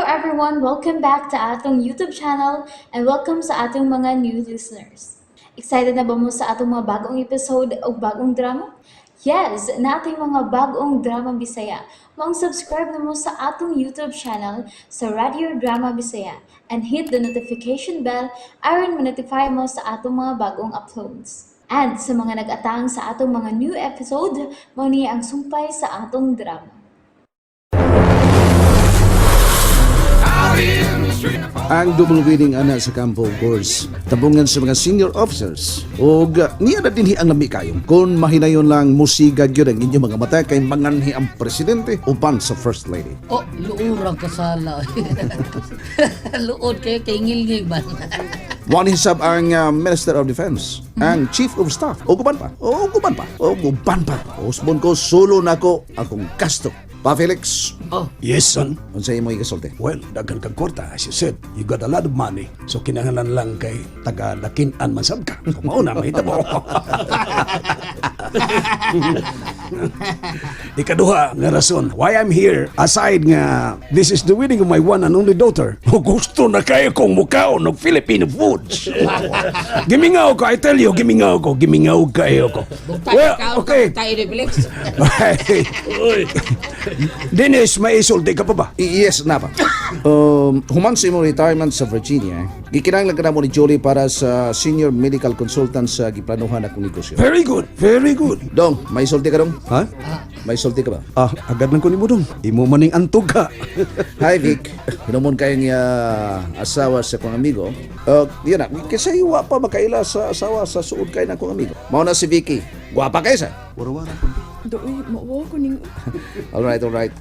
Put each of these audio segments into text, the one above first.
Everyone! Welcome back to atong YouTube channel and welcome sa atong mga new listeners. Excited na ba mo sa atong mga bagong episode o bagong drama? Yes, naa tay mga bagong drama Bisaya. Maong subscribe na mo sa atong YouTube channel sa Radio Drama Bisaya and hit the notification bell aron ma-notify mo sa atong mga bagong uploads. And sa mga nag-atang sa atong mga new episode, mao ni ang sumpay sa atong drama. Ang double wedding ana sa kampo, of course. Tabungan sa mga senior officers. Og niya na dinhi ang lami kayo. Kung mahinayon lang musiga gyud ang inyong mga mata kay manganhi ang presidente uban sa first lady. Oh, luurang kasala. Luod kayo kay ngilngig man. One hisab ang Minister of Defense, ang Chief of Staff. O guban pa. O guban pa. O guban pa. Usbon ko sulo nako akong gasto. Pa Felix, Oh, Yes, son. unsa imo ikasulti? Well, daghan kag kwarta. As you said, you got a lot of money. So kinahanglan lang kay taga lakin-an man sab ka. So mao na mahitabo. Ikaduha nga rason why I'm here, aside nga this is the wedding of my one and only daughter. Oh, gusto na kayo kong mukaon og Filipino foods. Gimingaw ko, I tell you, gimingaw ko, gimingaw kayo ko. Well, okay. Tayo ni Felix. Dennis, may isulti ka pa ba? Yes, na pa. Human sa imong retirement sa Virginia, gikinahanglan ka na mo ni Jolie para sa senior medical consultant sa giplanuhan akong negosyo. Very good, very good. Dong, may sulti ka dong? Ha? May sulti ka ba? Ah, agad lang ko ni mo dong. Imo maning antog ka. Hi, Vic. Hinumon kayo niya asawa sa kong amigo. Yun na, kasi wa pa makaila sa asawa sa suod kayo ng kong amigo. Mao na si Vicky. Guwapa kayo sa. Wara-wara. Doy, mauwa ko ning. Alright, alright.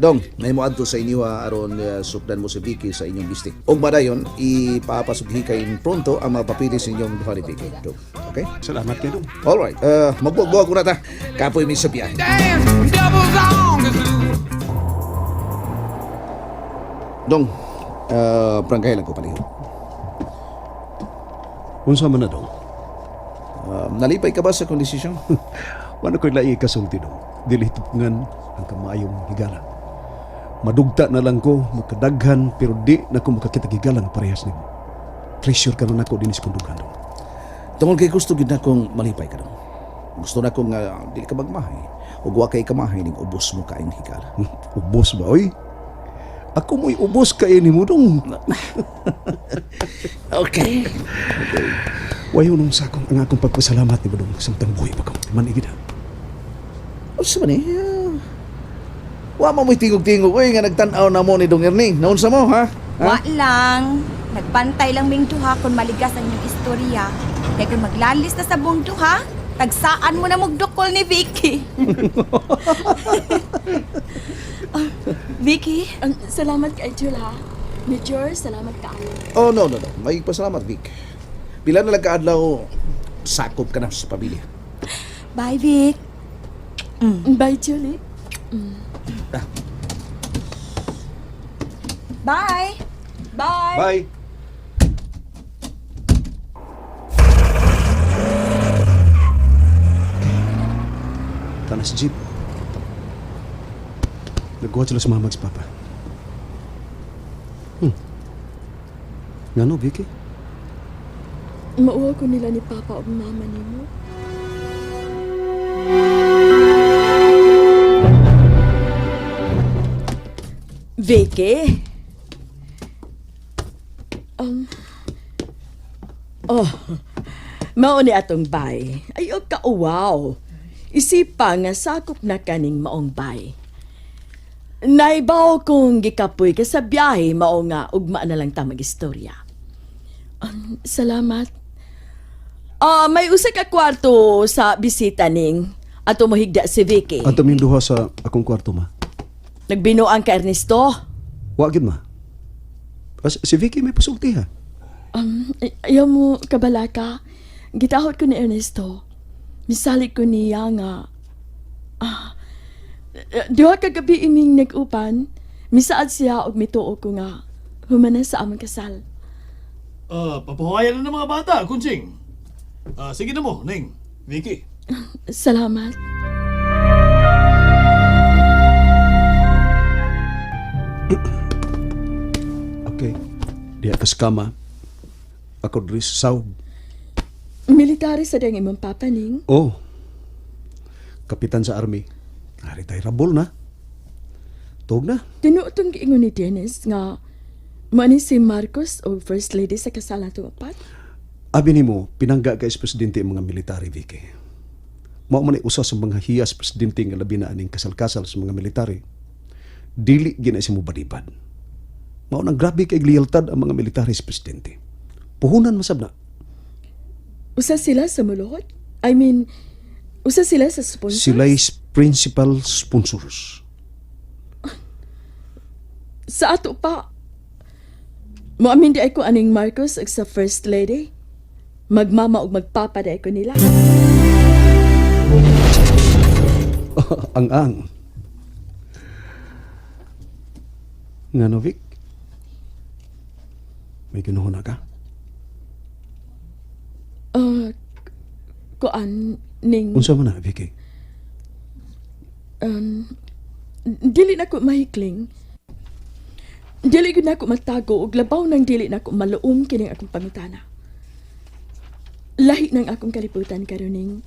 Dong, may mo adto sa inyo ha, aron sukdan mo si Vicky sa inyong bistik. Ug badayon, ipapasughi kay pronto ang mga papilis sa inyong duha ni Vicky. Dong, okay? Salamat kayo dong. Alright, magbuwag-buwag ko na ta. Kapoy mi sa biyahe. Dong, prangkahe lang ko palihog. Unsa man na dong? Nalipay ka ba sa kong desisyon? Wala ko'y lahi kasulti dong. Dili tupungan ang kamaayong higala. Madugta na lang ko, makadaghan, pero di na ko makakita higala nga parehas nimo. Treasure ka na nako dinis kong dughan dong. Tungod kay gusto gid na kong malipay ka dong. Gusto na kong dili ka magmahay. Ug wa kay kamahay ning ubos mo kaayong higala. Ubos ba, oy? Ako mo'y ubos kay ni mo dong. Okay. Wayo nung sakong ang akong pagpasalamat ni mo dong samtang buhi pa ko. Manigid ha. Unsa man eh? Wa mo mo'y tingog-tingog oy nga nagtan-aw na mo ni Dong Erning. Naunsa mo ha? Ha? Wa lang. Nagpantay lang ming duha kung maligas ang inyong istorya. Kaya kung maglalis na sa buong duha, tagsaan mo na mugdukol ni Vicky. Ah, Vicky, Salamat kay Jul, ha. Major, salamat kaayo. Oh no no no. May pasalamat Vic. Pila na lang kaadlaw sakop ka na sa pamilya. Bye, Vic. Bye, Julie. Bye. Bye! Bye. Tanas jeep. Nagkuha sila sa mama at sa papa. Ngano, Vicky? Mauwa ko nila ni Papa o Mama nimo. Vicky? Oh, mao ni atong bay. Ay, og kauwaw. Isipa nga sakop na kaning maong bay. Naibaw kong gikapoy ka sa biyahe, mao nga ugma na lang ta mag-istorya. Salamat. Ah, may usa ka kwarto sa bisita ning ato mohigda si Vicky. Ato ming duha sa akong kwarto, ma. Nagbinuang ka Ernesto? Wa gid, ma. As, si Vicky may pasulti, ha? Ayaw mo kabalaka. Gitahot ko ni Ernesto. Misalig ko niya nga. Ah, duha ka gabi iming nag-upan. Misaad siya og mituo ko nga. Humana sa among kasal. Ah, papahuwayan na ng mga bata, Kunching. Ah, sige na mo, Ning. Vicky. Salamat. Okay. Diha ka sa kama. Ako diri sa sawg. Military sa diyang imong papa, Ning. Oh. Kapitan sa army. Ari tayo rabol na. Tuog na. Tinuod tong giingon ni Dennis nga mani si Marcos o First Lady sa kasal natong upat. Abi nimo, pinangga kay presidente ang mga military, Vicky. Mao man ay usa sa mga hiyas presidente nga labi na aning kasal-kasal sa mga military. Dili gina siya mobadibad. Mao nang grabe kay liyaltad ang mga military sa presidente. Puhunan masab na. Usa sila sa muluhod? I mean, usa sila sa sponsors? Sila is principal sponsors. Sa ato pa. Moamin di ay ko aning Marcos ug sa First Lady. Magmama ug magpapa di ay ko nila. Ang ang. Nga no, Vic? May ginuho na ka? Kuan ning Unsa man na, Vicky? Dili na ko mahikling. Dili gyud nako matago ug labaw nang dili nako maluom kining akong pangutana. Lahi ng akong kalibutan karon, Ning,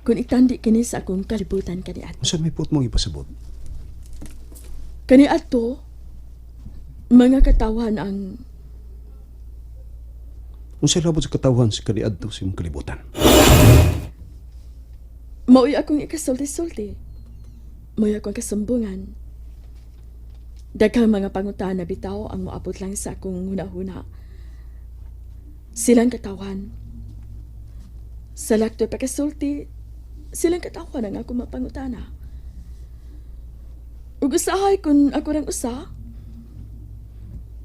kung itandi kini sa akong kalibutan kaniadto. Unsa may puot mong ipasabot? Kaniadto, mga katawan ang Unsay labot sa katawhan sa kaniadto sa imong kalibutan? Mao'y akong ikasulti-sulti. Mao'y akong kasumbungan. Daghang mga pangutana bitaw ang moabot lang sa akong hunahuna. Silang katawan. Sa lakto pagkasulti, silang katawan ang akong mapangutana. Ug usahay kung ako rang usa,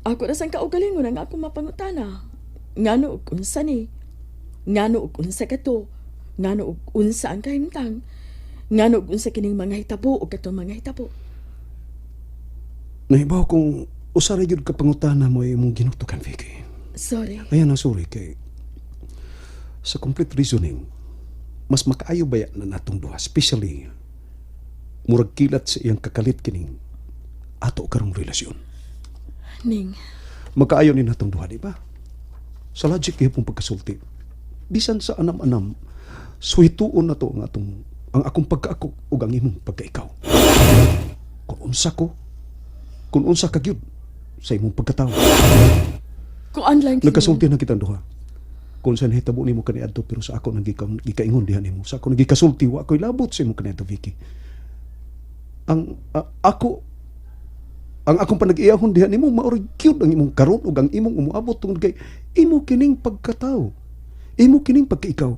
ako ra sang kaugalingon ang akong mapangutana. Ngano ug unsa ni? Ngano ug unsa kato? Ngano ug unsa ang kahimtang? Ngano ug unsa kining mga hitabo ug katong mga hitabo? Nahibaw kung usa ra gyud ka pangutana mo imong ginutukan, Vicky. Sorry. Ayan ang sorry kay sa complete reasoning, mas makaayo baya na natong duha, especially murag kilat sa iyang kakalit kining ato karong relasyon. Ning, Makaayo ni natong duha, di ba? Sa logic gihapon pagkasulti, bisan sa anam-anam, suhituon na to ang atong ang akong pagkaako ug ang imong pagkaikaw. Kung unsa ko, kung unsa ka gyud sa imong pagkatawo. Kuan lang kini. Nagkasulti na kitang duha. Kung sa nahitabo nimo kaniadto pero sa ako nang gikaingon diha nimo. Sa ako nang gikasulti wa ako'y labot sa imong kaniadto, Vicky. Ang ako ang akong panag-iyahon diha nimo maoray gyud ang imong karon ug ang imong umuabot tungod kay imo kining pagkatawo. Imo kining pagkaikaw.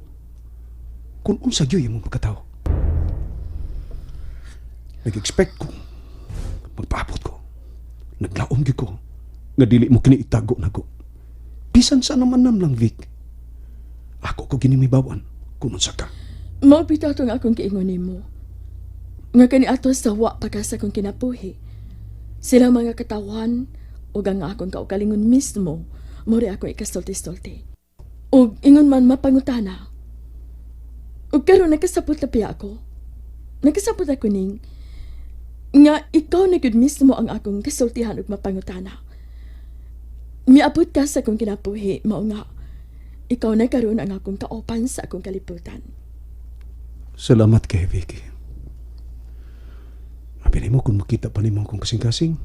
Kung unsa gyud imong pagkatawo. Nag-expect ko magpaabot ko. Naglaom gyud ko nga dili mo kini itago nako. Bisan sa naman nam lang, Vic. Ako ko ginimibawan kung unsa ka. Mao bitaw tong akong giingon nimo. Nga kaniadto sa wa pa ka sa akong kinabuhi. Sila mga katawan ug ang akong kaugalingon mismo mo ri ako ikasulti-sulti. Ug ingon man mapangutana. Ug karon nakasabot na piya ako. Nakasabot ako, Ning, nga ikaw na gyud mismo ang akong kasultihan ug mapangutana. Miabot ka sa akong kinabuhi, mao nga ikaw na karon ang akong kaupan sa akong kalibutan. Salamat kay Vicky. Abi nimo kung makita pa nimo akong kasing-kasing.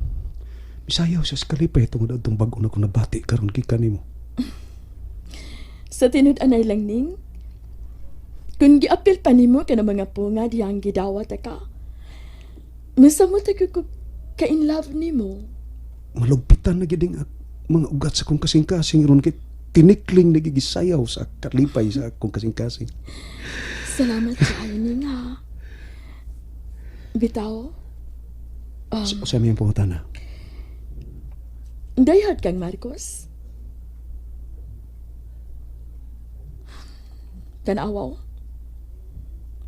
Misayaw sa kalipay tungod adtong bag-o na kong nabati karon gikan nimo. Sa tinud-anay lang, Ning, kung giapil pa nimo ka ng mga punga diyang gidawat ka, masamot ako ko ka-in love nimo. Malugpitan na gyud ang mga ugat sa akong kasing-kasing ron kay tinikling nagigisayaw sa kalipay sa akong kasing-kasing. Salamat sa ayo, Ning, ha. Bitaw, Sa aming pangutana. Dayhard kang Marcos. Tanawaw.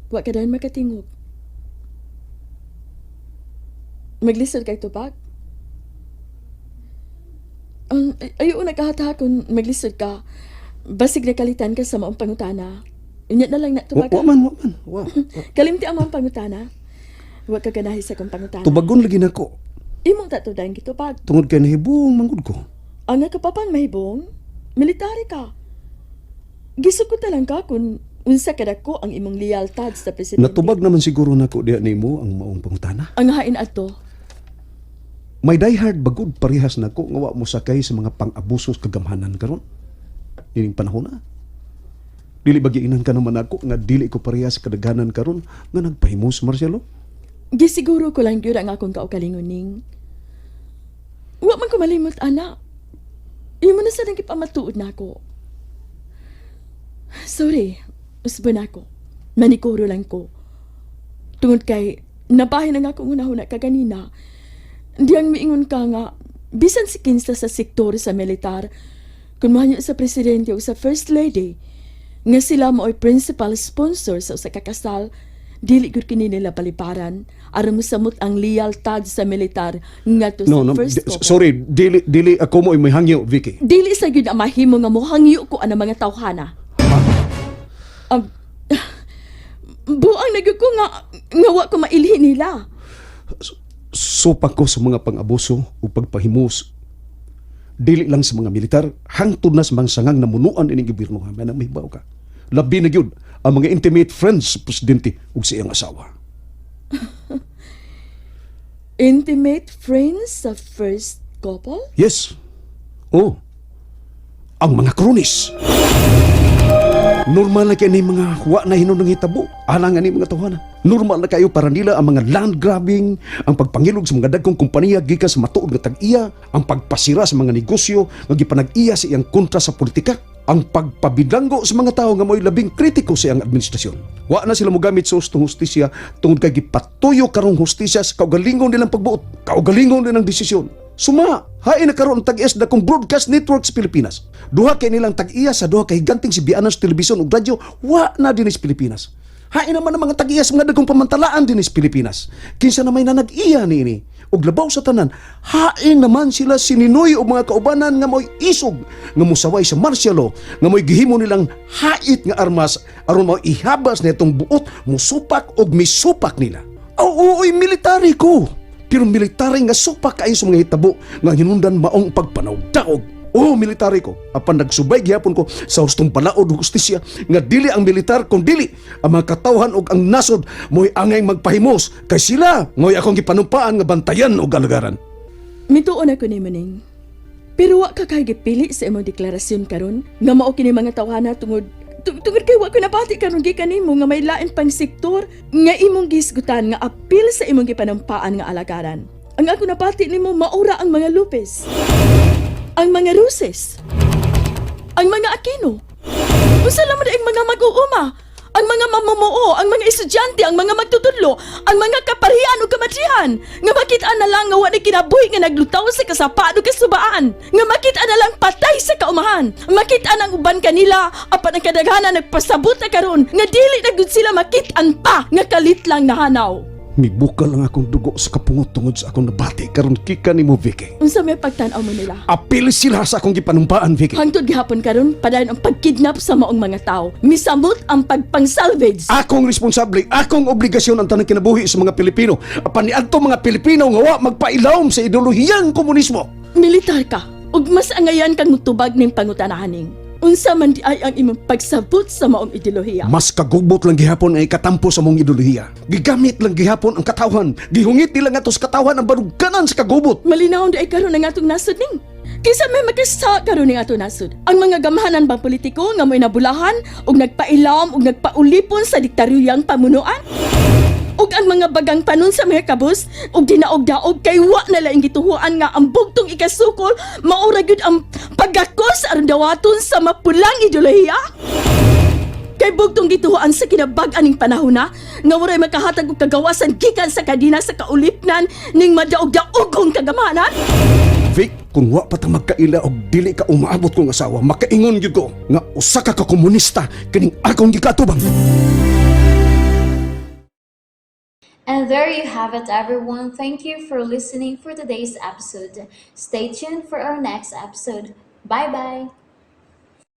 Wa ka dayon makatingog. Maglisod kay tubag. Ayaw nagkahata kung maglisod ka. Basig na kalitan ka sa maong pangutana. Inya na lang na Wa, tubag. wa man, wa man. Wa. Kalimti ang maong pangutana. Wa ka ganahi sa akong pangutana. Tubagon lagi nako Imong tatudan gitubag. tungod kay nahibong manggod ko. Ang nakapapan mahibong, military ka. Gisuko lang ka kung unsa kadako ang imong lealtad sa presidente. Natubag naman siguro nako diha nimo ang maong pangutana. Ang hain ato. May diehard bagud parehas nako nga wa mo sakay sa mga pang-abuso sa kagamhanan karon. Nining panahon na. Dili ba giingnan ka naman ako nga dili ko parehas sa kadaghanan karon nga nagpahimos Marcelo? Gisiguro ko lang gyud ang akong kaugalingon ning. Wa man ko malimot ana. Imo na sa nang gipamatuod nako. Sorry, usbon ako. Manikuro lang ko. Tungod kay nabahin ang akong hunahuna kaganina. Diyang miingon ka nga bisan si kinsa sa sektor sa militar, kung mahanyo sa presidente o sa first lady, nga sila mao'y principal sponsor sa usa ka kasal, dili gud kini nila paliparan aron mosamot ang lealtad sa militar ngadto No, sa no, first couple. sorry, dili dili ako mo may hangyo, Vicky. Dili sa gyud ang mahimo nga mohangyo ko ana mga tawhana. Buang na gyud ko nga nga wa ko mailhi nila. Supak ko sa mga pang-abuso o pagpahimos. Dili lang sa mga militar, hangtod na sa mga sangang namunuan ining gobyerno ha, manang mahibaw ka. Labi na gyud ang mga intimate friends sa presidente ug sa iyang asawa. Intimate friends sa first couple? Yes. Oh. Ang mga kronis. Normal na kay ni mga wa na hinunong hitabo. Alang ani mga tawhana. Normal na kayo para nila ang mga land grabbing, ang pagpangilog sa mga dagkong kompanya gikan sa matuod nga tag-iya, ang pagpasira sa mga negosyo nga gipanag-iya sa iyang kontra sa politika, ang pagpabidanggo sa mga tawo nga mo'y labing kritiko sa iyang administrasyon. Wa na sila mogamit sa ustong hustisya tungod kay gipatuyo karong hustisya sa kaugalingon nilang pagbuot, kaugalingon nilang desisyon. Suma, hain na karon ang tag-iya sa dakong broadcast network sa Pilipinas. Duha kay nilang tag-iya sa duha kay higanting sibianan sa telebisyon ug radyo, wa na dinhi sa Pilipinas. Hain naman ang mga tag-iya sa mga dagkong pamantalaan dinhi sa Pilipinas. Kinsa na may nanag-iya niini ug labaw sa tanan, hain naman sila si Ninoy o mga kaubanan nga mo'y isog nga mosaway sa martial law, nga mo'y gihimo nilang hait nga armas aron mao ihabas na itong buot musupak og misupak nila. Oo, oy, military ko. Pero military nga supak kaayo sa mga hitabo nga hinundan maong pagpanawdaog. Oh, military ko. Apan nagsubay gihapon ko sa hustong balaod ug hustisya nga dili ang militar kung dili ang mga katawhan ug ang nasod mo'y angay magpahimos kay sila mo'y akong gipanumpaan nga bantayan ug alagaran. Mituon ako ni Maning. Pero wa ka kay gipili sa imong deklarasyon karon nga mao kini mga tawhana tungod tungod kay wa ko nabati karon gikan nimo nga may lain pang sektor nga imong gihisgutan nga apil sa imong gipanampaan nga alagaran. Ang ako nabati nimo maura ang mga Lopez, ang mga Roses, ang mga Aquino. Unsa lang man ang mga mag-uuma, ang mga mamumuo, ang mga estudyante, ang mga magtutudlo, ang mga kaparian o kamatrihan, nga makita na lang nga wa ni kinabuhi nga naglutaw sa kasapaan o kasubaan, nga makita na lang patay sa kaumahan, makita ang uban kanila, apan ang kadaghanan nagpasabot na karon, nga dili na gud sila makit-an pa, nga kalit lang nahanaw. Mibukal ang akong dugo sa kapungot tungod sa akong nabati karon kika nimo, Vicky. Unsa may pagtan-aw mo nila? Apil sila sa akong gipanumpaan, Vicky. Hangtod gihapon karon padayon ang pagkidnap sa maong mga tao. Misamot ang pagpang-salvage. Akong responsable, akong obligasyon ang tanang kinabuhi sa mga Pilipino. Apan niadto mga Pilipino nga wa magpailawom sa ideolohiyang komunismo. Militar ka, ug mas angayan kang mutubag ning pangutanahaning. Unsa man di ay ang imong pagsabot sa maong ideolohiya. Mas kagubot lang gihapon ang ikatampo sa mong ideolohiya. Gigamit lang gihapon ang katawhan. Gihungit nila ngadto sa katawhan ang baruganan sa kagubot. Malinaw di ay karon ang atong nasod ning. Kinsa may makasa karon ning atong nasod? Ang mga gamhanan bang politiko nga mo'y nabulahan ug nagpailawom ug nagpaulipon sa diktadoryang pamunuan? Ug ang mga bagang panon sa mga kabus ug dinaog-daog kay wa na laing gituhuan nga ang bugtong ikasukol mao ra gyud ang paggakos aron dawaton sa mapulang ideolohiya? Kay bugtong gituhuan sa kinabag-aning panahon na nga waray makahatag og kagawasan gikan sa kadina sa kaulipnan ning madaog-daogong kagamanan. Vic, kung wa pa ta magkaila og dili ka umaabot kong asawa, makaingon gyud ko nga usa ka ka komunista kining akong gikatubang. And there you have it, everyone. Thank you for listening for today's episode. Stay tuned for our next episode. Bye bye.